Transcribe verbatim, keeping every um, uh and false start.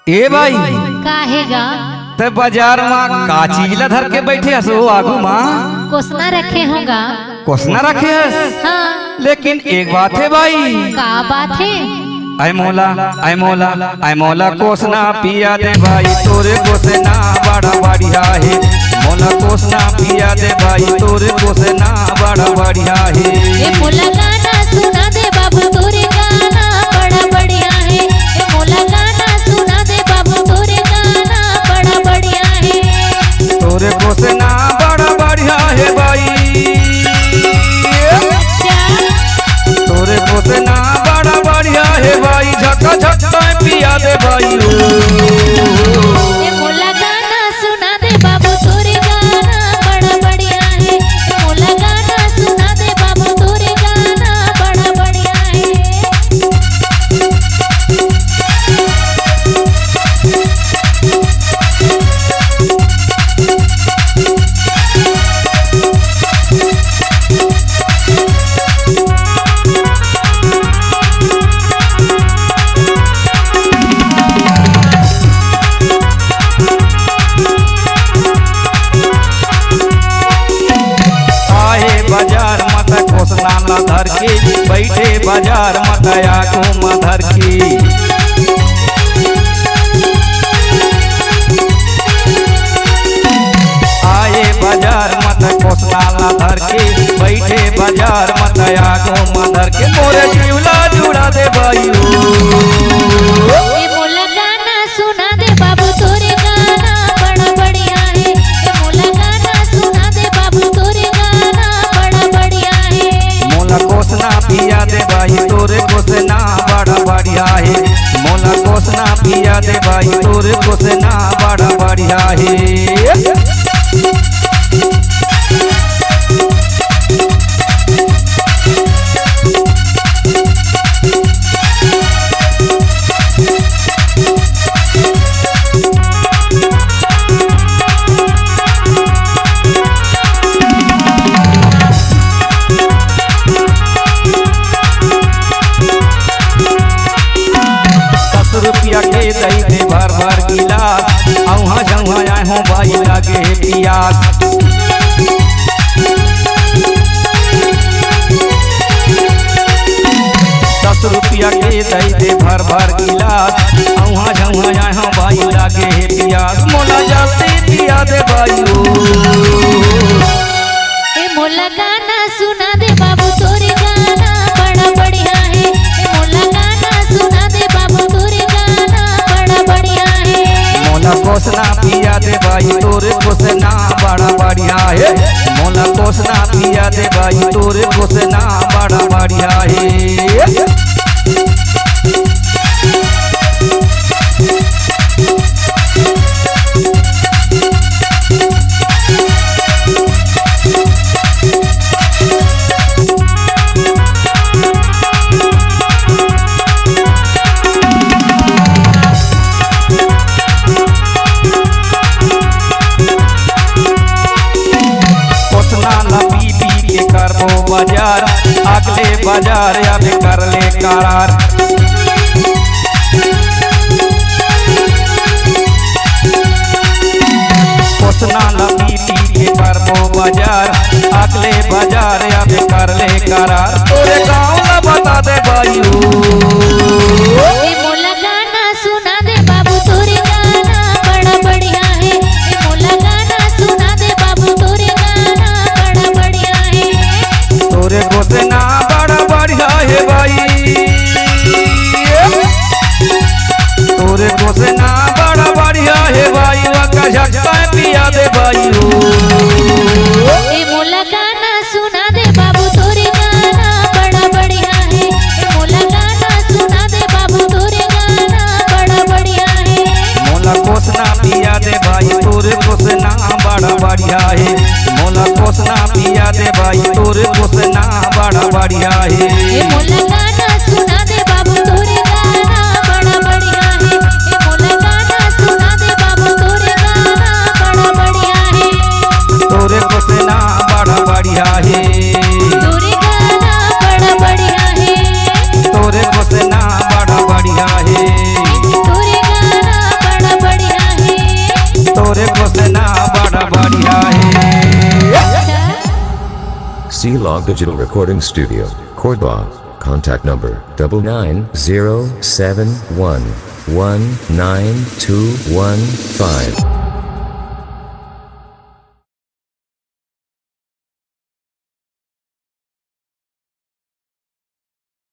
ए भाई, का हे गा? ते बाजार मा का चीज ला धर के बैठे हस ओ आगू मा? कोसना रखे हों गा। कोसना रखे हस? हाँ। लेकिन एक बात हे भाई। का बात हे? ऐ मोला, ऐ मोला, ऐ मोला कोसना पिया दे भाई, तोरे कोसना बड़ा बढ़िया हे। मोला कोसना पिया दे भाई, तोरे कोसना बड़ा बढ़िया हे। ए मोला गाना सुना दे बाबू, तोरे गाना बड़ा बढ़िया हे। ए मोला गाना सुना दे बाबू, तोरे गाना बड़ा बढ़िया हे। तोरे कोसना बड़ा बढ़िया हे भाई। अच्छा। तोरे कोसना बड़ा बढ़िया हे भाई, झका झक तैं पिया दे भाई ओ। ए मोला गाना सुना दे बाबू, तोरे गाना बड़ा बढ़िया हे। ए मोला गाना सुना दे बाबू, तोरे गाना बड़ा बढ़िया हे। आए बाजार म त कोसना ला धर के, बैठे बाजार म त आगू म धर के। आए बाजार म त कोसना ला धर के, बैठे बाजार म त आगू म धर के, मोरे जीव ला जुड़ा दे भाई ओ। ए मोला गाना सुना दे बाबू, तोरे गाना बड़ा बढ़िया हे। ए मोला गाना सुना दे बाबू, तोरे गाना बड़ा बढ़िया हे। मोला कोसना पिया दे भाई, तोरे कोसना बड़ा बढ़िया हे। मोला कोसना पिया दे भाई, तोरे कोसना बड़ा बढ़िया हे। दस रुपया के दई दे भर भर गिलास, औहा जौहा आए हों बाई लागे पियास। दस रुपया के दई दे भर भर गिलास, औहा जौहा आए हों बाई लागे पियास। मोला जल्दी पिया दे बाई ओ। ए मोला गाना सुना दे बाबू, तोरे गाना बड़ा बढ़िया हे। ए मोला गाना सुना दे बाबू, तोरे गाना बड़ा बढ़िया हे। मोला कोसना पिया दे भाई, तोरे कोसना बड़ा बढ़िया हे। मोला कोसना पिया दे भाई, तोरे कोसना बड़ा बढ़िया हे। कोसना ला पी पी के करबो बाजार, अगले बाजार अब कर ले करार। कोसना ला पी पी के करबो बाजार, अगले बाजार अब कर ले करार। तोरे गाँव ला बता दे बाई ओ। ए मोला गाना सुना दे बाबू, तोरे गाना बड़ा बढ़िया हे। ए मोला गाना सुना दे बाबू, तोरे गाना बड़ा बढ़िया हे। तोरे कोसना बड़ा बढ़िया हे भाई। तोरे कोसना बड़ा बढ़िया हे भाई, ओकर झटका पिया दे भाई ओ। ए मोला गाना सुना दे बाबू, तोरे गाना बड़ा बढ़िया हे। ए मोला D Log Digital Recording Studio, Cordoba. Contact number double nine zero seven one one nine two one five.